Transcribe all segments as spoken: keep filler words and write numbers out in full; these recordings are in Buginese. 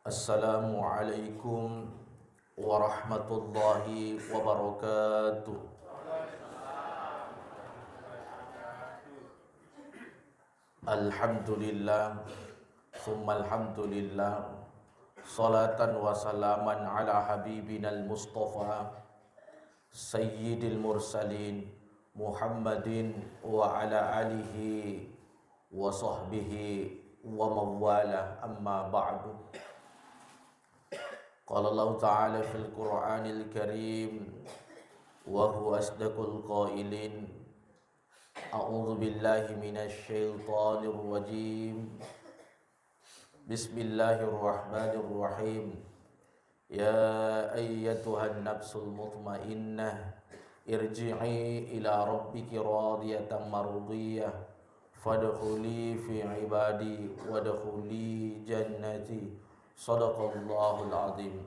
Assalamualaikum warahmatullahi wabarakatuh. Alhamdulillah, summa alhamdulillah, salatan wa salaman ala habibinal mustafa, sayyidil mursalin, Muhammadin wa ala alihi wa sahbihi wa mawala, amma ba'du. Qala Allahu ta'ala fil Qur'anil Karim, wa huwa asdaqul qailin. A'udzu billahi minasy syaithanir rajim. Bismillahirrahmanirrahim. Ya ayyatuhan nafsul mutmainnah, irji'i ila rabbiki radiyatan mardiyah, fadkhuli fi ibadi wadkhuli jannati. Sadaqallahul azim.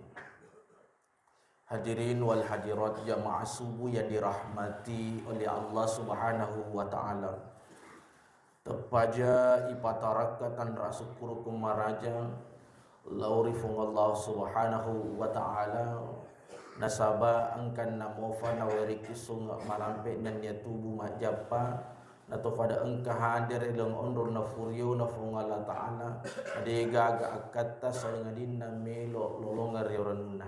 Hadirin wal hadirat, jamaah subuh yang dirahmati oleh Allah Subhanahu wa Ta'ala. Teppaja ipatarakka tanra sukkuru ku maraja lao ri Fuang Allah Subhanahu wa Ta'ala, nasaba engka namofa naweriki sunge malampe nennia tubu majjappa, natopada engka hadere leng onrong nafuriona Fuang Allah Ta'ala, degaga akkatta saingadinna melo lolongeng ri orenna.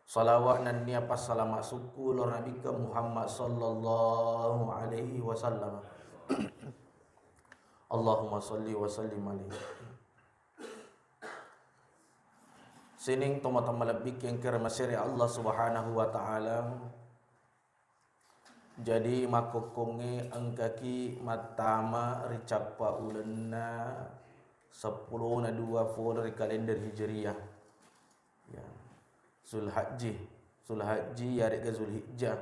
Salawat nennia passalama sukku lao ri Nabikka Muhammad sallallahu alaihi wasallam. Allahumma salli wa sallim alaihi. Sining tomatoa malebbi engka ri masere Allah Subhanahu wa Ta'ala. Jadi, makkokkongnge engkaki mattama ri cappa ulenna seppulona dua pole ri kalender Hijriyah. Ya. Zulhajji, Zulhajji yaregga Zulhijjah.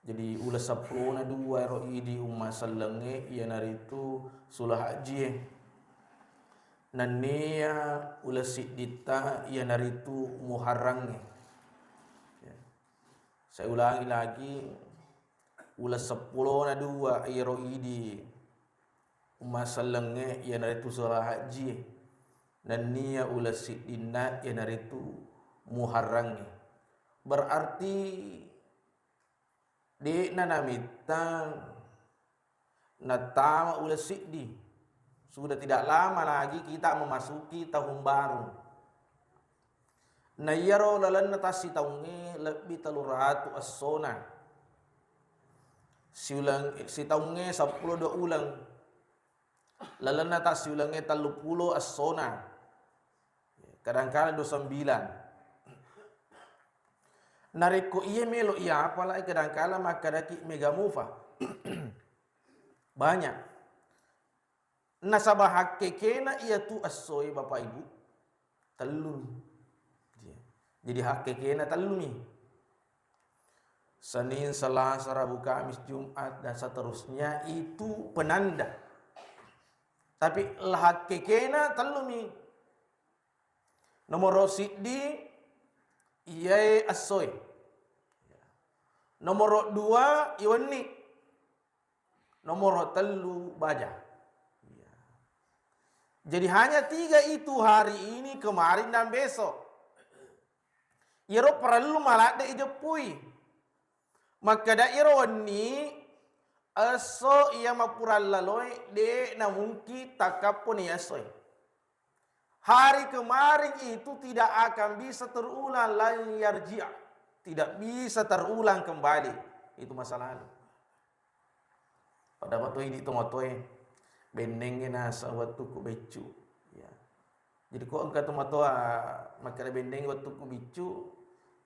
Jadi, uleng seppulona dua ero idi umma sellengnge, iyanaritu Zulhajjie. Nennia uleng sidditta iyanaritu Muharrangnge. Ya. Saya ulangi lagi, uleng seppulona dua iyaro idi umma sellengnge iyanaritu Zulhajji, nennia uleng siddinna iyanaritu Muharrangnge. Berarti de'na namittang nattama uleng siddi. Sudah tidak lama lagi kita memasuki tahun baru. Na iyaro lalenna tassitaungnge lebbi tellu ratu essona. Siuleng, sitaungnge seppulo dua uleng. Lalenna tassiulengnge telluppulo essona. Kadangkala dua sembilan. Narekko iya melo iya apalai kadangkala makkedaki mega mufa. Banyak. Nasaba hakkekena iyatu essoe, Bapak Ibu, tellumi. Jadi hakkekena tellumi. Senin, Selasa, Rabu, Kamis, Jumat, dan seterusnya itu penanda. Tapi hakkekena tellumi. Nomoro siddi, iyae essoe. Nomoro dua, iwenni. Nomoro tellu, baja. Iya. Jadi hanya tiga itu, hari ini, kemarin, dan besok. Iyaro parellu maladde ijeppui. Makkeda iyaro wenni, esso iya mapurallaloe, de namungki takkapponi essoe. Hari kemarin itu tidak akan bisa terulang, lan yarji'a. Tidak bisa terulang kembali. Itu masa lalu. Pada waktu ini tomatoe, bennengnge nasa wettukku beccu. Ya. Jadi ko engka tomatoa makkeda benneng wettukku beccu,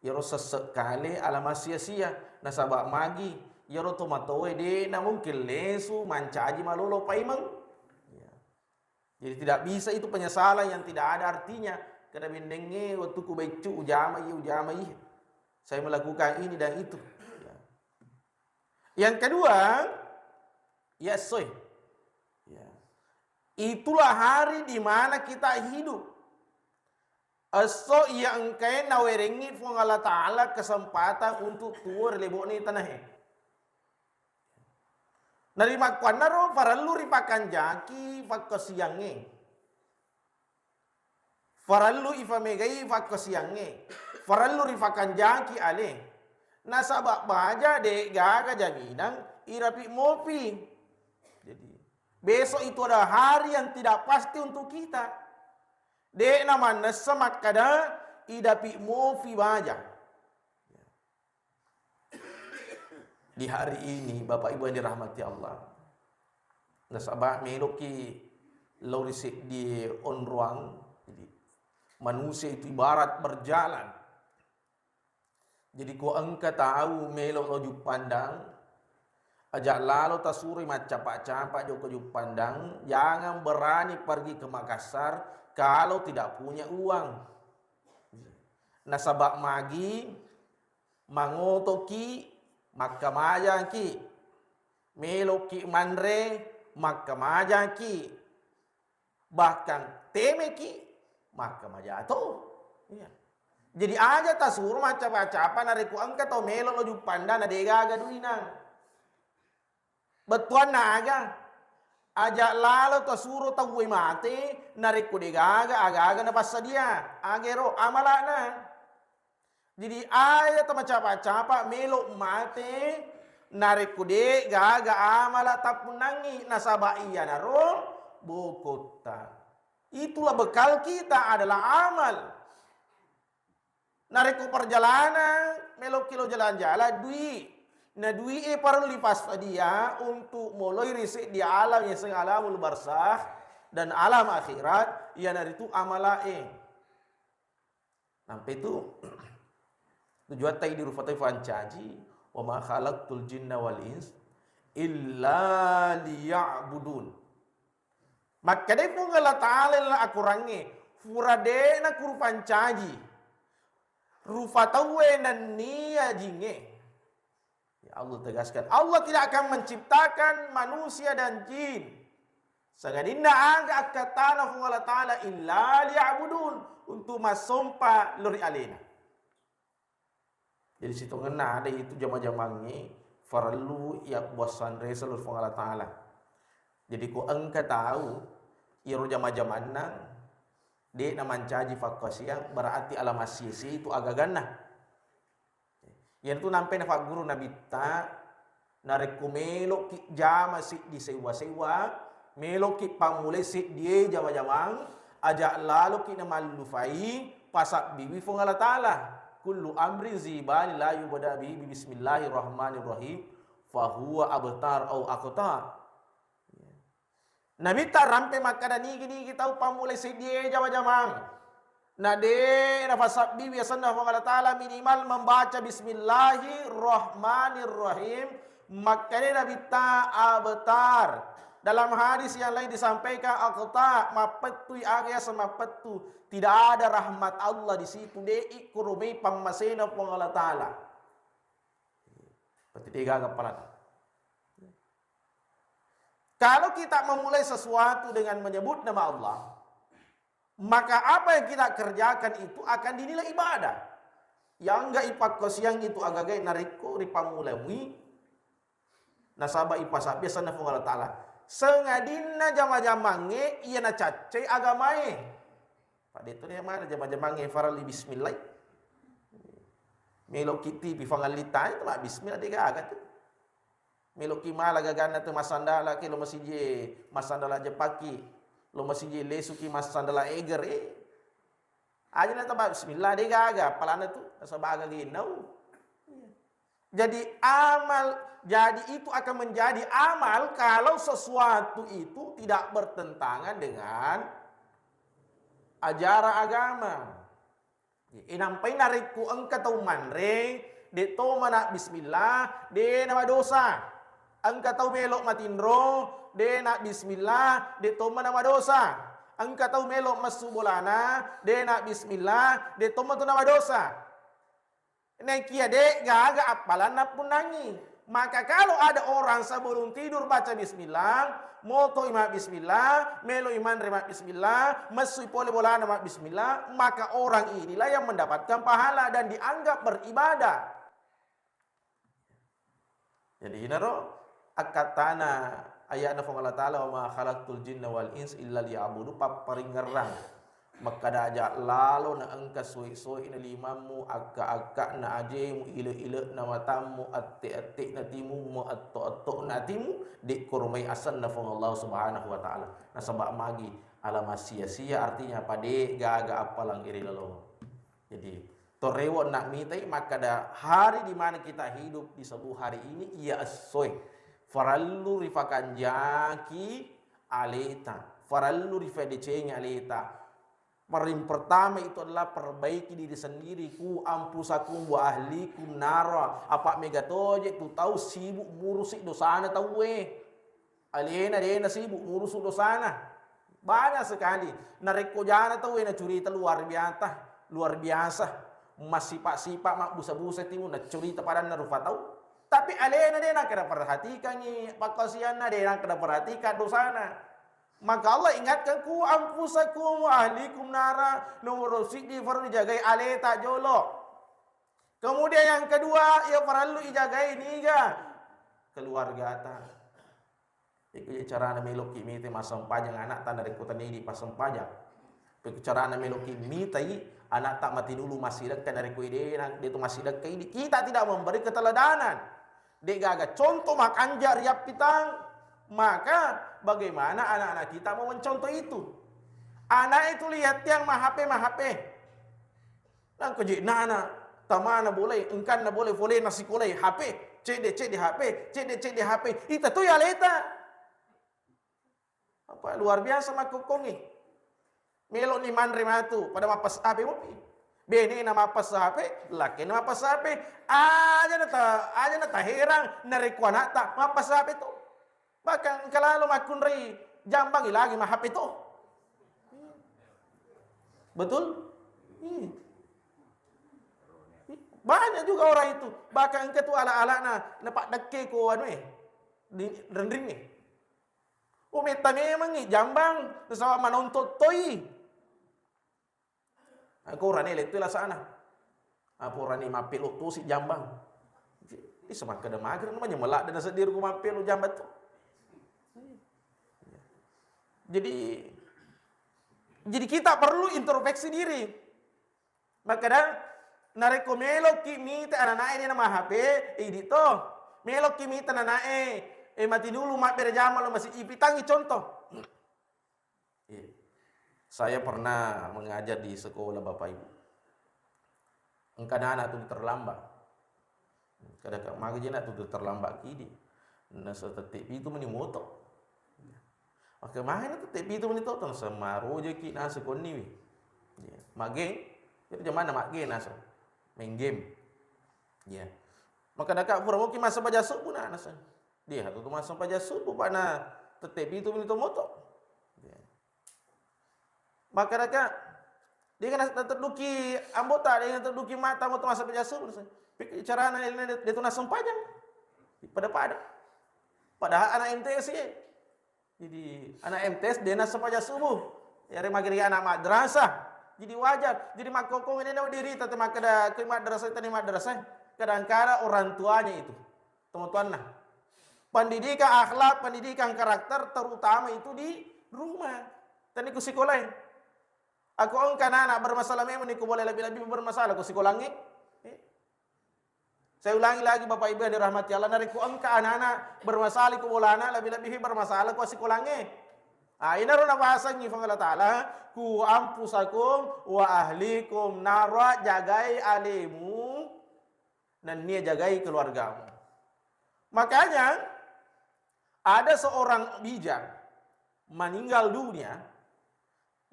iyaro sesse kale alama sia-sia. Nasaba magi, iyaro tomatoe de namungkin lesu mancaji malolo paimeng. Ya. Jadi tidak bisa, itu penyesalan yang tidak ada artinya. Kada bennengnge wettukku beccu ujama iya, ujama iya. Saya melakukan ini dan itu. Ya. Yang kedua, ya essoe. Ya. Itulah hari di mana kita hidup. Esso iya engkae nawerengngi Fuang Allah Ta'ala kesempatan untuk tuo ri lebo'na tanahe. Narimakkuannaro parellu ripakanjaki pakkasiangnge. Farellu ifamegai fakkasiangnge, farellu rifakanjaki ale. Nasaba baja de gaga jaminang irapi mopi. Jadi, besok itu ada hari yang tidak pasti untuk kita. De na mannessa makkada idapi mofi baja. Di hari ini, Bapak Ibu yang dirahmati Allah, nasaba meloki lao ri seddi onroang, jadi manusia itu ibarat berjalan. Jadi ko engka tau melo lao Juppandang, aja lalo tasuroi maccapa-capa jokka Juppandang, jangan berani pergi ke Makassar kalau tidak punya uang. Nasaba magi mangotoki, makkamajangki, meloki manre, makkamajangki, bahkan temeki, makkamajato. Iya. Jadi aja tasuro maccapa-capa narekko engka tau melo lao Juppandang na degaga duina. Bettuanna aga? Aja lalo tasuro tauwe mate narekko degaga aga-aga napassadia. Agero amala'na. Jadi aja tamacapa-capa melo mate narekko de gaga amala tappunnangi, nasaba iyanaro bokotta. Itulah bekal kita adalah amal. Narekko perjalanan, meloki lo jalan-jalan, dui. Na dui e parellu dipassadia untuk moloi ri seddi alam yaseng alamul barzakh dan alam akhirat, iyanaritu amala e. Nampe tu tujuatta idi rufa tauwe fancaji, "Wa ma khalaqtul jinna wal ins illa liya'budun." Makkedai Puang Allah Ta'ala ri laleng akorangnge, fura de'na kuru fancaji rufa tauwe nennia jingnge. Ya Allah tegaskan, Allah tidak akan menciptakan manusia dan jin sangadinna aga akkattana Puang Allah Ta'ala illa liya'budun, untuk massompa lao ri alena. Jadi sitongenna ada itu jama-jamangnge farellu iya buassanre seluruh Puang Allah Ta'ala. Jadi ko engka tau iyaro jama-jamanna de'na mancaji fakkasiang, berarti ala massiesi itu agaganna. Iyanatu nampai nafagguru Nabitta, narekko meloki jama siddi sewwa-sewwa, meloki pammulai seddie jama-jamang, aja laloki namallufai, pasabbiwi Puang Allah Ta'ala. Kullu amrin zibali la yubda bihi bismillahirrahmanirrahim, fahuwa abtar au aqta. Nabitta rampe makkada nigi-nigi tau pammulai seddie jama-jamang, na de nafasabbiwi asenna Puang Allah Ta'ala, minimal membaca bismillahirrahmanirrahim. Makkada Nabitta abtar. Dalam hadis yang lain disampaikan aqta, mappettui, aga yaseng mappettu. Tidak ada rahmat Allah di situ, de ikkurumei pammasena Puang Allah Ta'ala. Berarti de gaga palana. Kalau kita memulai sesuatu dengan menyebut nama Allah, maka apa yang kita kerjakan itu akan dinilai ibadah. Yang enggak ipakkosiang itu agagai narekko ripammulai mui, nasaba ipasabbi asenna Puang Allah Ta'ala. Sengadinna jama-jamangnge iya nacaccai agamae. Pada itu dia mana jama-jamangnge farali bismillah. Meloki tipi fangallitai itu mak bismillah de gaga tu. Meloki mala gaganna tu massandala ki lo masiji, massandala Jepakki, lo masiji lesuki massandala eger, eh. Aja na taba bismillah de gaga, apalana tu nasaba gaga gennau. Jadi amal, jadi itu akan menjadi amal kalau sesuatu itu tidak bertentangan dengan ajaran agama. Inampai narekko engka tau manre, de to mana bismillah, de na madosa. Engka tau melo matinro, de na bismillah, de to mana madosa. Engka tau melo messu bolana, de na bismillah, de to matu na madosa. Naekia de gaga appalanna punnangi. Maka kalau ada orang sebelum tidur baca bismillah, moto ima bismillah, melo imanre ma bismillah, messu pole bolana ma bismillah, maka orang inilah yang mendapatkan pahala dan dianggap beribadah. Jadi inaro akkattana ayatna Puang Allah Ta'ala, "Wa ma khalaqtul jinna wal ins illa liya'budu," papparingerrang. Makkada aja lalo na engka soi-soina limammu, akka-akka'na ajemu, ile-ile'na matammu, atte-atte'na timummu, etto-ettokna atimu, dekkoro mai asenna Puang Allah Subhanahu wa Ta'ala. Nasaba magi ala massia-sia, artinya apa, de gaga appalang iri lalo. Jadi, torewo na mitai makkada hari di mana kita hidup di sebuah hari ini, iya essoe. Farellu rifakanjaki aleta, farellu rifadecengi aleta. Paling pertama itu adalah perbaiki diri sendiri, ku anfusakum wa ahlikum nara. Apa mega toje tu tau sibuk murusi dosana tauwe. Alena dena sibuk murusu dosana. Banyak sekali. Narekko jana tauwe nacurita luar biasa, luar biasa. Massipa-sipa, mabbusa-busa timu nacurita padanna rupa tau. Tapi alena dena kada perhatikangi pakkasianna, dena kada perhatikan dosana. Maka Allah ingatkan, ku anfusakum wa ahlikum nara, nomor siddi farlu dijagai aleta jolo. Kemudian yang kedua, ya farlu dijagai niga keluargata. Iko je carana meloki mite massempajang anakta narekko tania idi passempajang. Iko carana meloki mitai anakta mati dulu massidekka narekko idena detu massidekka idi. Kita tidak memberi keteladanan. De gaga contoh makanja riappitang, maka bagaimana anak-anak kita mau mencontoh itu? Anak itu lihat yang mahape mahape. Nangko je nana tamana boleh, engkanna boleh, boleh nasikolai H P, cede-cede H P, cede-cede H P. Ita tu ya leta. Apa luar biasa makkokkongi. Melo ni manre matu pada mapas H P mopi. Bene na mapas H P, laki na mapas H P. Aja na ta, aja na taherang narekko anakta mapas H P tu. Bahkan engka lalo makkunrai jambangi lagi ma H P tu. Betul? Iya. Banyak juga orang itu. Bahkan engka tu ala-alana napaddekke ko anu eh di rendring eh. Oh, metta memangi jambang, nasaba manonton toi. Aku rane lettu lasana. Apa rane mappelo tosi jambang. Bisa makkeda mager namanya melak dan sedir ku mappelo jambang tu. Jadi jadi kita perlu introspeksi diri. Makkeda narekko meloki mita ananae de nama H P, idi to. Meloki mita ananae e mati dulu mabbere jama lo masih ipitangi contoh. Iya. Saya pernah mengajar di sekolah Bapak Ibu. Engka anak tu terlambat. Kada ka magi je nak tu terlambat kidi. Nasa tette pitu meni moto. Maka mahe na tette pitu meni toto nasa marojaki nasa konni wi. Ya. Mage, itu jamanna mage nasa. Main game. Ya. Maka daka pura moki masa baja subuh na nasa. Dia tu masa baja subuh pak na tette pitu meni to moto. Ya. Makkedaka, de' natedduki ambo'ta, de' natedduki mata mo to masa pajasu. Pikir carana de' tu nassempajang. Pada-pada. Padahal anak M T S ye. Jadi anak M T S de' nassempajang subuh. Yare mageri anak madrasah. Jadi wajar. Jadi makkokong ini diri tadi makkeda ke madrasah tadi madrasah. Kadang-kadang orang tuanya itu. Tomatoanna. Pendidikan akhlak, pendidikan karakter terutama itu di rumah. Tadi ku sekolah. Aku engka anak bermasalah memang niku boleh lebih-lebih bermasalah ku sekolah nge. Eh. Saya ulangi lagi Bapak Ibu yang dirahmati Allah, narekko engka anak-anak bermasalah ku bolana lebih-lebih bermasalah ku sekolah nge. Ah, inaro nabahasangi Puang Allah Ta'ala, ku anfusakum wa ahlikum nara, jagai alemu nennia jagai keluargamu. Makanya ada seorang bijak meninggal dunia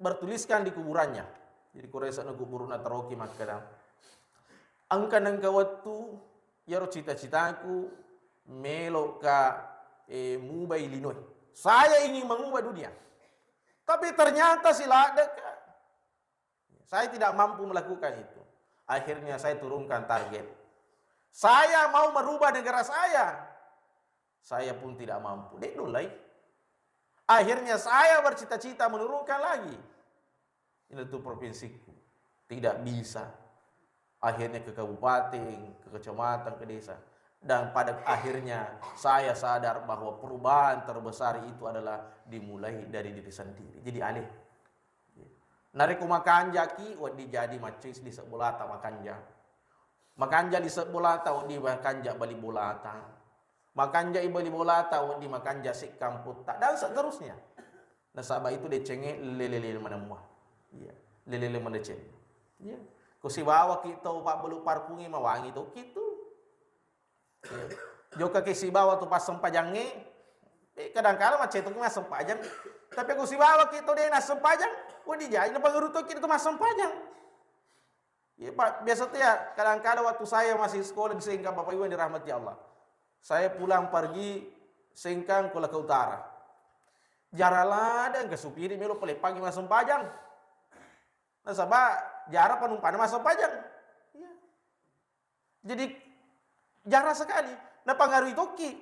bertuliskan di kuburannya. Jadi kuresa na kuburuna taroki makkeda, engka nengka wettu yaro cita-citaku meloka eh, mubai linoe. Saya ingin mengubah dunia. Tapi ternyata siladdeka Saya tidak mampu melakukan itu. Akhirnya saya turunkan target. Saya mau merubah negara saya. Saya pun tidak mampu. Dek dulai. Akhirnya saya bercita-cita menurunkan lagi. Ini tuh provinsiku. Tidak bisa. Akhirnya ke kabupaten, ke kecamatan, ke desa. Dan pada akhirnya saya sadar bahwa perubahan terbesar itu adalah dimulai dari diri sendiri. Jadi alih. Narekko makanjaki, wedding jadi maccing di sebbolata makanja. Makanja di sebbolata, wedding makanja bali bolata. Makanja i bali bolata, wedding makanja si kamputta, dan seterusnya. Nasaba itu decengnge lele-lele manemmuwa. Iya, lele-lele madeceng. Iya. Ko sibawaki tau pabbelu parpungnge, mawangi toki tu. Iya. Jokka ke sibawa tu passempajangnge, eh, kadangkala macetoki massempajang. Tapi ko sibawaki tau de nassempajang, wedding jaji napangeru toki tu massempajang. Iya, Pak, biasa tu ya, kadangkala waktu saya masih sekolah di Sengkang, Bapak Ibu yang dirahmati Allah. Saya pulang pergi Sengkang, Kolaka Utara. Jara ladang ke supiri melo paleppangi massempajang. Nasaba jara panumpana massempajang. Iya. Jadi jara sekali, napangarui toki.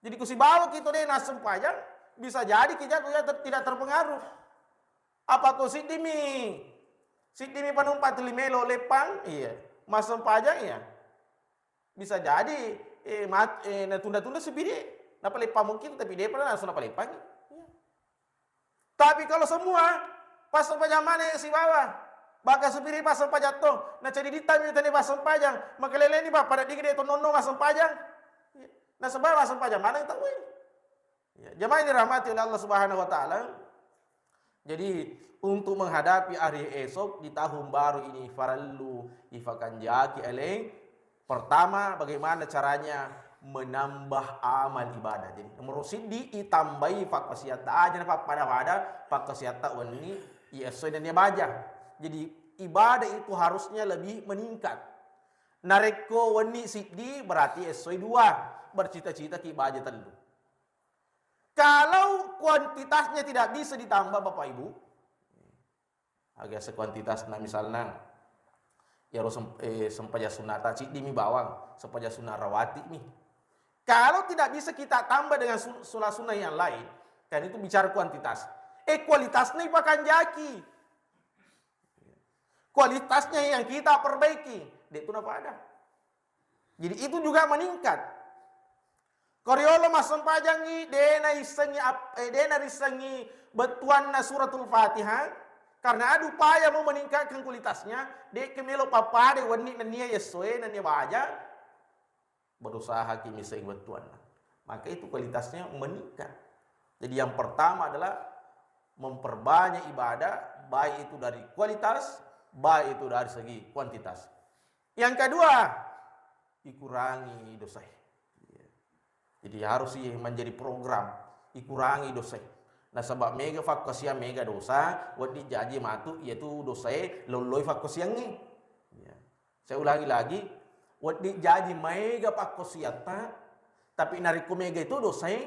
Jadi ko sibawaki to de nassempajang, bisa jadi ki jatuh ya ter-, tidak terpengaruh. Apa ko siddimi, siddimi panumpang tuli melo leppang, iya, massempajang, iya. Bisa jadi, eh, mat-, eh, natunda-tunda supiri, napaleppang mungkin, tapi depa langsung napaleppang. Iya. Tapi kalau semua, pas sempajang maneng sibawa, bahkan supiri pas sempajang to, na ceddi dittami tania pas sempajang, makaleleni, Pak, pada digi de to nonno massempajang. Iya. Nasaba massempajang maneng tau e. Ya, jamaah yang dirahmati oleh Allah Subhanahu wa Ta'ala. Jadi, untuk menghadapi hari esok di tahun baru ini, farellu ifakanjaki aleng. Pertama, bagaimana caranya menambah amal ibadah. Jadi, nomor siddi, itambai pakkasiatta, aja na pappada-pada pakkasiatta wenni i essoe nennia baja. Jadi, ibadah itu harusnya lebih meningkat. Narekko wenni siddi, berarti essoe dua, bercita-cita ki baja tellu. Kalau kuantitasnya tidak bisa ditambah, Bapak Ibu, aga sekuantitasna, misalna, iyaro sem-, eh, sempajang sunnata ciddi mi bawang, sempajang sunnah rawatib mi. Kalau tidak bisa kita tambah dengan sun-, sunnah-sunnah yang lain, kan itu bicara kuantitas. Eh, kualitasna ipakanjaki. Kualitasnya yang kita perbaiki, de tu napada. Jadi itu juga meningkat. Ko riolo massempajangngi, de naissengngi ap-, eh, de narissengngi bettuanna Suratul Fatihah, karena ada upaya mau meningkatkan kualitasnya, de ke melo pappada wenni nennia essoe, nennia baja, berusahaki missengngi bettuanna. Maka itu kualitasnya meningkat. Jadi yang pertama adalah memperbanyak ibadah, baik itu dari kualitas, baik itu dari segi kuantitas. Yang kedua, ikurangi dosae. Iya. Jadi harus i menjadi program, ikurangi dosae. Nasaba mega fakkasiang mega dosa, wedding jaji matu iyatu dosae lolloi fakkasiangnge. Iya. Saya ulangi lagi, wedding jaji maega pakkasiatta, tapi narekko mega itu dosae,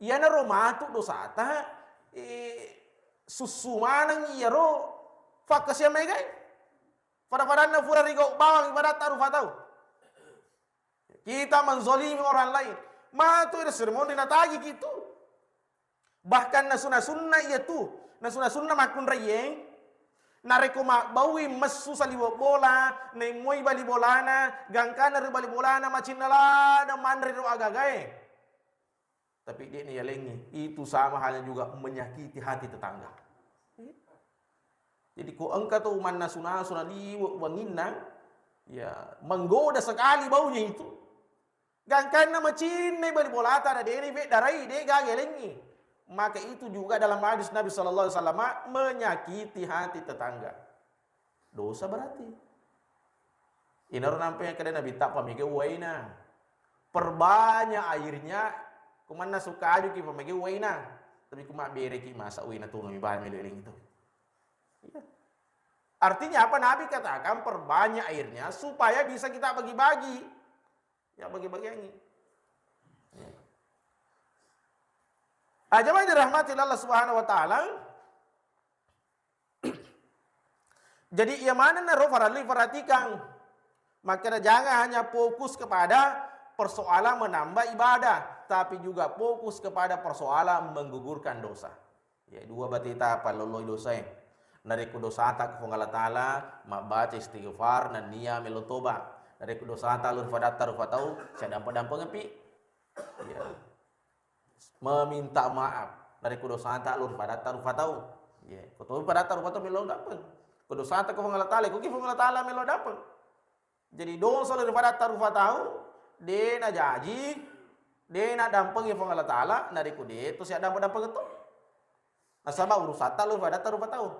iyanaro matu dosata, eh, sussu maneng iyaro fakkasiang maegae. Pada-padanna fura rigau bawang ibadatta rufa tau. Kita menzalimi orang lain. Matu ira seremoni natagi gitu. Bahkan nasuna-sunna iya tu. Nasuna-sunna makkunraiye. Narekko mabbaui messu saliweng bola, nemmoi bali bolana, gangkana ri bali bolana, macinna lada manre ro agagae. Tapi de' nayalengngi, itu sama halnya juga menyakiti hati tetangga. Jadi, ko engka to mannasu-nasu naliwe' wanginna, ya, menggoda sekali baunya itu. Gangkanna macinnai bali bolata, na de' nipeddarai, de' gaga yalengngi. Maka itu juga dalam hadis Nabi sallallahu alaihi wasallam, menyakiti hati tetangga. Dosa berarti. Inaro nampe yang kada Nabi, tappa mega uwaina. Perbanyak airnya, kumanna suka ajuki pamega uwaina. Tapi kuma bereki masa uwaina tunu mi bahan melo eling itu. Iya. Artinya apa? Nabi katakan perbanyak airnya supaya bisa kita bagi-bagi. Ya, bagi-bagiangi. Ya. Ah, jamaah yang dirahmati Allah Subhanahu wa Ta'ala. Jadi, iya manenna ro farellu iperhatikan. Makanya jangan hanya fokus kepada persoalan menambah ibadah, tapi juga fokus kepada persoalan menggugurkan dosa. Ya, dua bateta palloloi dosae. Narekko dosata ke Puang Allah Ta'ala, mabbaca istighfar, nennia melo toba. Narekko dosata lo rifadatta rufa tau, sia dampa-dampengepi. Ya. Meminta maaf. Narekko dosata lo rifadatta rufa tau. Ye, ko to padatta rupa tau melo dampeng. Ko dosata ko Puang Allah Taala, ko ki Puang Allah Taala melo dampeng. Jadi dosa daripada tarupa tau, de najaji, de nadampengi Puang Allah Taala, narekko de to siaddampeng-dampeng to. Nasaba urusatta lo pada tarupa tau.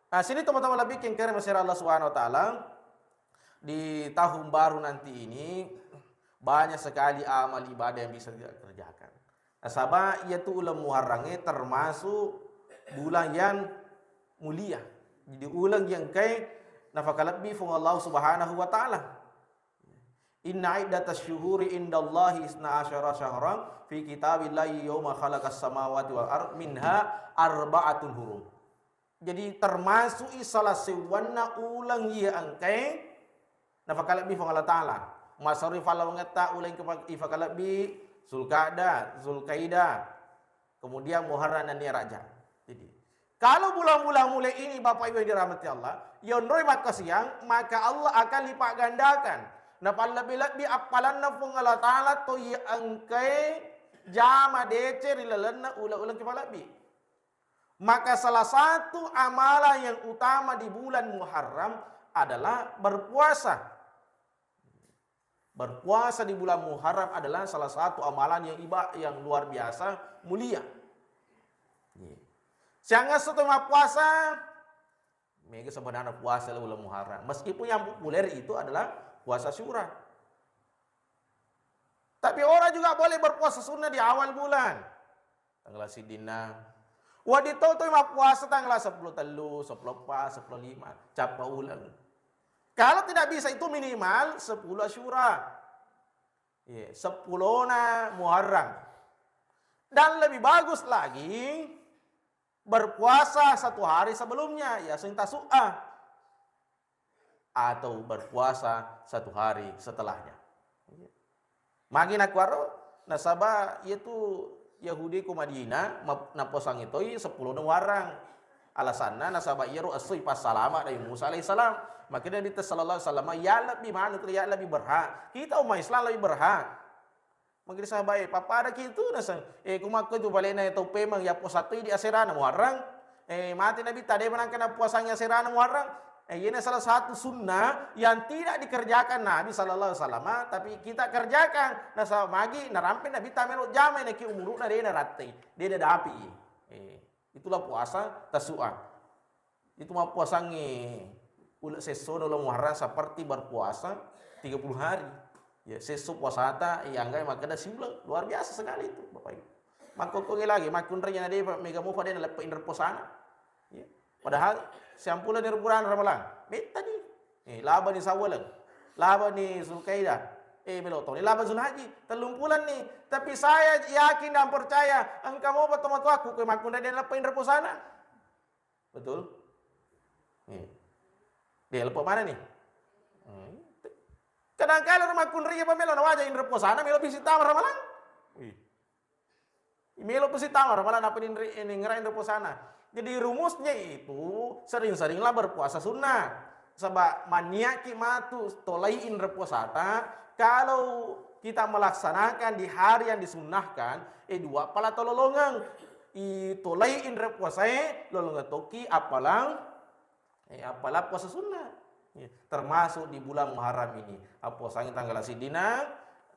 Nah, sini teman-teman lebih kengkere mesera Allah Subhanahu wa Taala, di tahun baru nanti ini banyak sekali amal ibadah yang bisa kita kerjakan. Nasaba iyatu uleng Muharrangnge termasuk bulan yang mulia. Jadi uleng yang kai nafakalebbi Puang Allah Subhanahu wa Taala. Inna iddatasy syuhuri indallahi isna asyara syahran fi kitabillahi yauma khalaqas samawati wal ard minha arba'atun hurum. Jadi termasuk i salah sewwanna uleng iya engkae nafakalebbi Puang Allah Taala. Masarui falawangetta uleng kepa-, ifakalebbi Zulkada, Zulkaida, kemudian Muharram nennia Rajab. Jadi, kalau bulan-bulan mulai ini, Bapak Ibu yang dirahmati Allah, yonroi makkasiang, maka Allah akan lipat gandakan. Napallebbi-lebbi appalanna Puang Allah Taala to iya engkae jama deceng ri lalenna uleng-uleng kepalebbi. Maka salah satu amalan yang utama di bulan Muharram adalah berpuasa. Berpuasa di bulan Muharram adalah salah satu amalan yang iba-, yang luar biasa mulia. Iya. Siangngesso to mappuasa, mega sebenarnya puasa bulan Muharram. Meskipun yang populer itu adalah puasa Syura. Tapi orang juga boleh berpuasa sunnah di awal bulan. Tanggal siddinna. Wedding to toi mappuasa tanggal seppulo tellu, seppulo eppa, seppulo lima, cappa uleng. Kalau tidak bisa itu minimal sepuluh Asyura. Iya, seppulona Muharram. Dan lebih bagus lagi berpuasa satu hari sebelumnya, ya sing Tasu'a. Atau berpuasa satu hari setelahnya. Magi nakuaro, nasaba iyatu Yahudi ko Madinah map-, naposangi toi seppulo Muharram. Alasanna nasaba iyaro esso ipassalama Nabi Musa alaihissalam. Makanya Nabi sallallahu alaihi wasallam, ya lebih manut, ya lebih berhak. Kita umat Islam lebih berhak. Magi sahabat e, pappada ki tu naseng. Eh, kumakko tu balena tau pemeng ya posatoi di aserana Muharram. Eh, mati Nabi tade menangkana puasanya aserana Muharram. Eh, ini salah satu sunnah yang tidak dikerjakan Nabi sallallahu alaihi wasallam, tapi kita kerjakan. Nasaba magi narampe Nabi tamelo jama naki umuruna de narattei, de nadapi. Eh, itulah puasa Tasu'a. Itu mappuasangngi uleng sessona uleng Muharram seperti berpuasa tiga puluh hari. Ya, sesso puasata, ya, anggai makkeda siuleng. Luar biasa sekali itu, Bapak Ibu. Makkokkoe lagi, makkunrai na de mega mupa de naleppe inre puasana. Ya. Padahal siampuleng ni bulan Ramalang. Metta ni. Eh, laba ni Sawwaleng. Laba ni Zulkaidah. Eh, melo toni laba Zulhaji. Tellung pulang ni. Tapi saya yakin dan percaya, engka mopa tomatoakku, koe makkunrai de naleppe inre puasana. Betul? Nih. Dia lepo mana nih? Hmm. Kadangkala rumah kunri apa melo nawaja inre puasana melo bisi tama ramalang. Ih. Melo bisi tama ramalang apa inre, ini ngerai inre puasana. Jadi rumusnya itu sering-seringlah berpuasa sunnah. Sebab maniaki matu tolai inre puasata, kalau kita melaksanakan di hari yang disunnahkan, eh, dua pala tololongeng. I tolai inre puasae lolongeng tokki appalang, eh, appalang puasa sunnah. Ya, termasuk di bulan Muharram ini. Appuasangi tanggal siddina,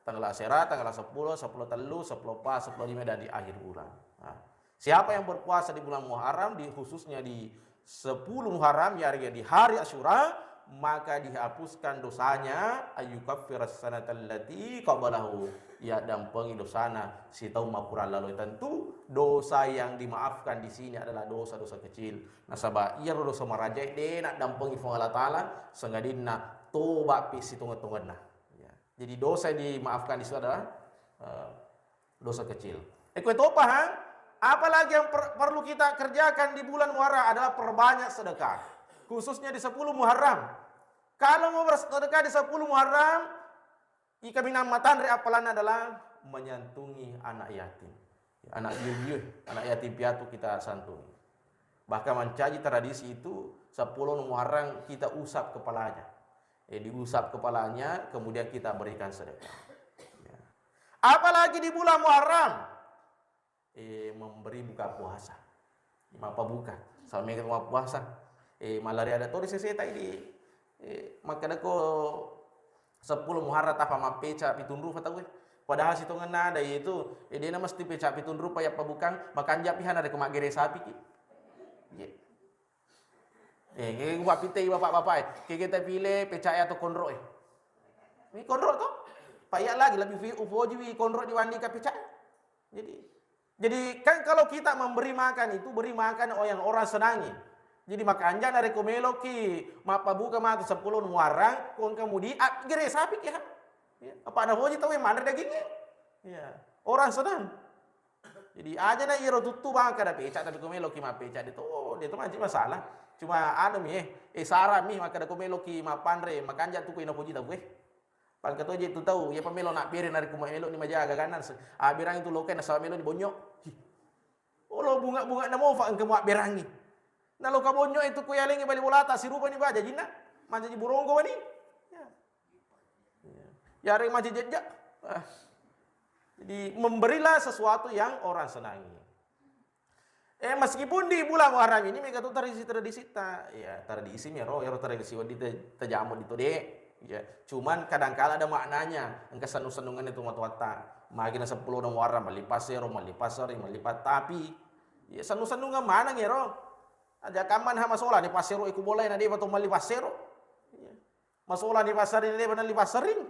tanggal asera, tanggal sepuluh, sepuluh tellu, sepuluh empat, sepuluh lima, dan di akhir bulan. Nah, siapa yang berpuasa di bulan Muharram, di, khususnya di sepuluh Muharram, ya, di hari Asyura, maka dihapuskan dosanya, ayyukaffiras sanatal lati qablahu, ya, dampengi dosana sitaung makurang lalo. Tentu dosa yang dimaafkan di sini adalah dosa-dosa kecil. Nasaba iyaro dosa marajae de naddampengi Puang Allah Taala, sangadinna toba pi sitonge-tongenna. Ya. Jadi dosa yang dimaafkan di situ adalah, eh, dosa kecil. Eko topa ha, apalagi yang per-, perlu kita kerjakan di bulan Muharram adalah perbanyak sedekah, khususnya di sepuluh Muharram. Kalau mau bersedekah di sepuluh Muharram, ikaminang matanre appalanna adalah menyantungi anak yatim. Anak biu-biu, anak yatim piatu kita santungi. Bahkan mancaji tradisi itu, sepuluh Muharram kita usap kepalanya. Eh, diusap kepalanya, kemudian kita berikan sedekah. Ya. Apalagi di bulan Muharram, eh, memberi buka puasa. Mappabuka. Tau mega mappuasa. Eh, mallari ada to ri seseta idi. Eh, makkedako seppulo Muharram tapa mappeca pitunrupa tauwe. Padahal sitongenna ada itu, eh, dena mesti peca pitunrupa ya pabukang, makanja piha narekko maggere sapiki. Iya. Eh, eh, gua pitei bapak-bapak, eh. Kege tapile peca atau konro, eh. Ini konro to? Pak iya lagi lebih fi-, upoji wi konro dibandingkan peca. Jadi, jadi kan kalau kita memberi makan itu, beri makan yang orang senangi. Jadi makanja narekko meloki mappabuka matu seppulo Muharram, ko engka mudi, ah, gere sapiki ha. Ya, apa napoji tau yang manre dagingnya? Ya, orang senang. Jadi aja na iro tuttu bangka da peca, tapi ko meloki mappeca de to, de to manci masalah. Cuma anu mi, eh, eh, saran mi, makkeda ko meloki mappanre, makanja tu ko inapoji tau, eh. Pangka toje tu tau, iya pa melo nabbere narekko melo ni majaga ganna. Abberangi tu lokai nasaba melo ni bonyo. Hi. Olo bunga-bunga na mofa engka muabberangi. Na loka bonyo itu ku yalengi bali bolata sirupa ni baja jinna. Mancaji buronggo mani. Ya. Ya. Yareng mancaji jejja. Ah. Jadi memberilah sesuatu yang orang senangi. Eh, meskipun di bulan Muharram ini mega tu tradisi-tradisita, ya tradisi mi ero, ero tradisi wedding te-, tajamu di tode, ya. Cuman kadangkala ada maknanya, engka sennu-sennungenna tu matoatta. Magi na seppulo Muharram, melli passero, melli passeri, melli pattapi. Ya sennu-sennungeng maneng ero. Aja kamman ha masola ni passero iku bolai na depa to melli passero. Ya. Masola ni passeri na depa melli passering.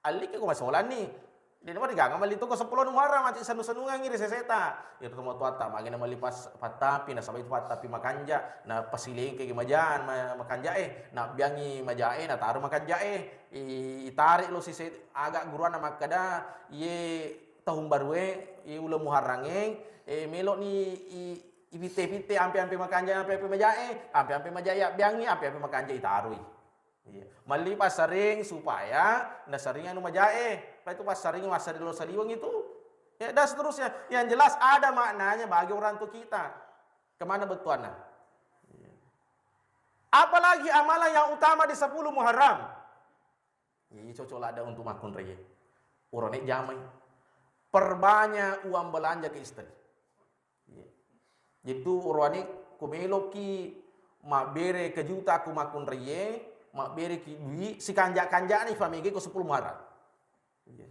Alliki ko masolanni. Dena marigaga melli tu ko seppulo Muharram, mati sennu-sennungengi ri seseta. Iyaro tomatoatta, magena melli pas-, pattapi, nasaba itu pattapi makanja, na pasilengkegi majaan, ma-, makanjae, nabbiangi majae, nataro makanjae. I-, itare lo sise-, aga guruanna makkeda, iye tahun barue, iye uleng Muharrangnge, e, melo'ni i-, ipitte-pitte, ampe-ampe makanja, ampe-ampe majae, ampe-ampe majae abbiangi, ampe-ampe makanja itaroi. Iya. Melli passaring supaya nasering anu majae. Apa itu passaring massari lo saliweng itu. Ya, dan seterusnya. Yang jelas ada maknanya bagi orang tua kita. Kemana bettuanna? Iya. Apalagi amalan yang utama di sepuluh Muharram. Iya, cocok ladang untuk makunrai. Urane jamai. Perbanyak uang belanja ke istri. Iya. Jadi tu oroane ko meloki mabbere kejuta ko makkunraie, mabbereki dui, sikanja-kanjana ifamege ko sepuluh Muharram. Iya.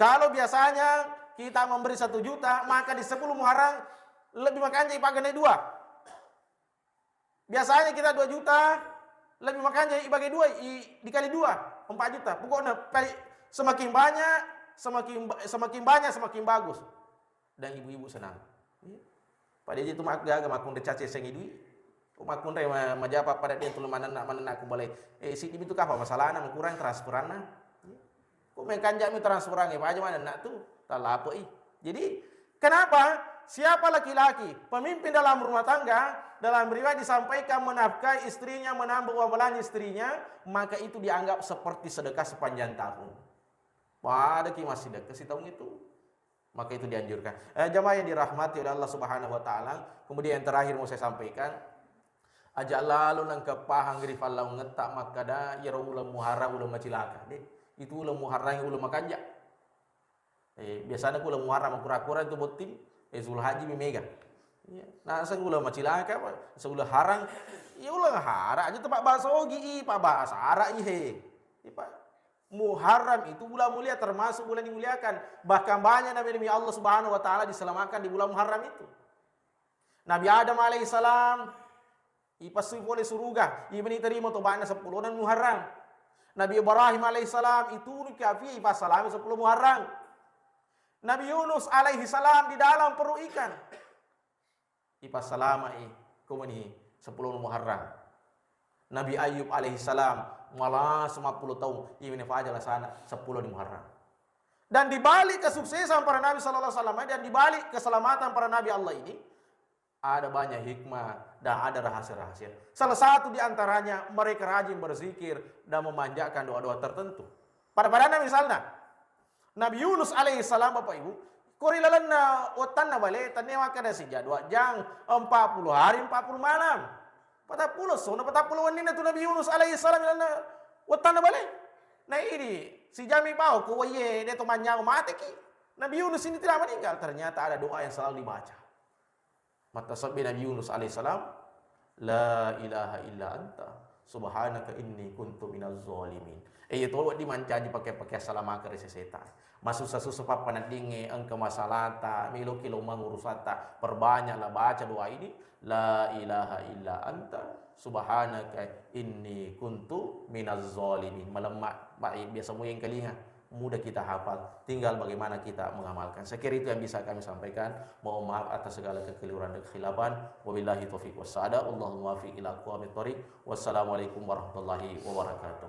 Kalau biasanya kita memberi satu juta, maka di sepuluh Muharram lebih makanja ipagandai dua. Biasanya kita dua juta, lebih makanja ibagi dua, i-, dikali dua, empat juta. Pokoknya pali-, semakin banyak, semakin ba-, semakin banyak, semakin bagus. Dan ibu-ibu senang. Iya. Pada je tu mak-, gaga makkunrai caci sengi dui. Ko makkunrai ma-, majapa pada dia tu manenna, manenna ku balai. Eh, siddi itu kapa masalahna, makurang transferanna. Iya. Ko mengkanjami transferangnge, paja manenna tu, talapoi. Jadi, kenapa? Siapa laki-laki, pemimpin dalam rumah tangga, dalam riwayat disampaikan menafkahi istrinya, menambah uang belanja istrinya, maka itu dianggap seperti sedekah sepanjang tahun. Padaki massidekka sitaung itu. Maka itu dianjurkan. Eh, jamaah yang dirahmati oleh Allah Subhanahu wa Ta'ala, kemudian yang terakhir mau saya sampaikan, aja lalo nangka pahang ri fallaungetta makkada iyaro uleng Muharram uleng macilaka. De, itu uleng Muharram uleng makanja. Eh, biasanya ku uleng Muharram kura-kura itu botting, eh, Zulhajji mi mega. Iya. Nah, seng uleng macilaka, apa? Seng uleng harang. Iya, uleng harang aja tempat bahasa ogi i, pak bahasa Arab i he. Iya, pak. Muharram itu bulan mulia, termasuk bulan dimuliakan. Bahkan banyak nabi-nabi Allah Subhanahu wa Ta'ala diselamatkan di bulan Muharram itu. Nabi Adam alaihissalam ipassu pole suruga, ibni terima tobatna seppulo dan Muharram. Nabi Ibrahim alaihissalam itu nuki api ipassalami seppulo Muharram. Nabi Yunus alaihissalam di dalam perut ikan ipassalamai, kumani seppulo Muharram. Nabi Ayub alaihissalam mala sembilan puluh tahun, ini fajar lasana seppulo di Muharram. Dan di balik kesuksesan para nabi sallallahu alaihi wasallam dan di balik keselamatan para nabi Allah ini, ada banyak hikmah dan ada rahasia-rahasia. Salah satu di antaranya mereka rajin berzikir dan memanjatkan doa-doa tertentu. Pada-pada misalnya, Nabi Yunus alaihissalam, Bapak Ibu, kori lalenna wettanna bale, tannia makkeda sija dua jang, empat puluh hari, empat puluh malam. Patappulo essona, patappulo wenninna tu Nabi Yunus alaihissalam lalenna wettanna bale. Nah ini, sijami pao ko waie, de to manyao mateki. Nabi Yunus ini tidak meninggal, ternyata ada doa yang selalu dibaca. Mattasabbi Nabi Yunus alaihissalam, "La ilaha illa anta, subhanaka inni kuntu minaz zalimin." Eh, iya tolo wedding mancaji pake-pake assalamaka ri seseta. Masussa-sussa pappaneddingnge, engka masalata, meloki lo mangurusatta, perbanyaklah baca doa ini, "La ilaha illa anta, subhanaka inni kuntu minaz zalimin." Malemma, ba-, biasa mui engkalinga. Mudah kita hafal, tinggal bagaimana kita mengamalkan. Saya kira itu yang bisa kami sampaikan. Mohon maaf atas segala kekeliruan dan kekhilafan. Wabillahi taufiq wassaada. Allahumma muwaffiq ila aqwamit thariq. Wassalamualaikum warahmatullahi wabarakatuh.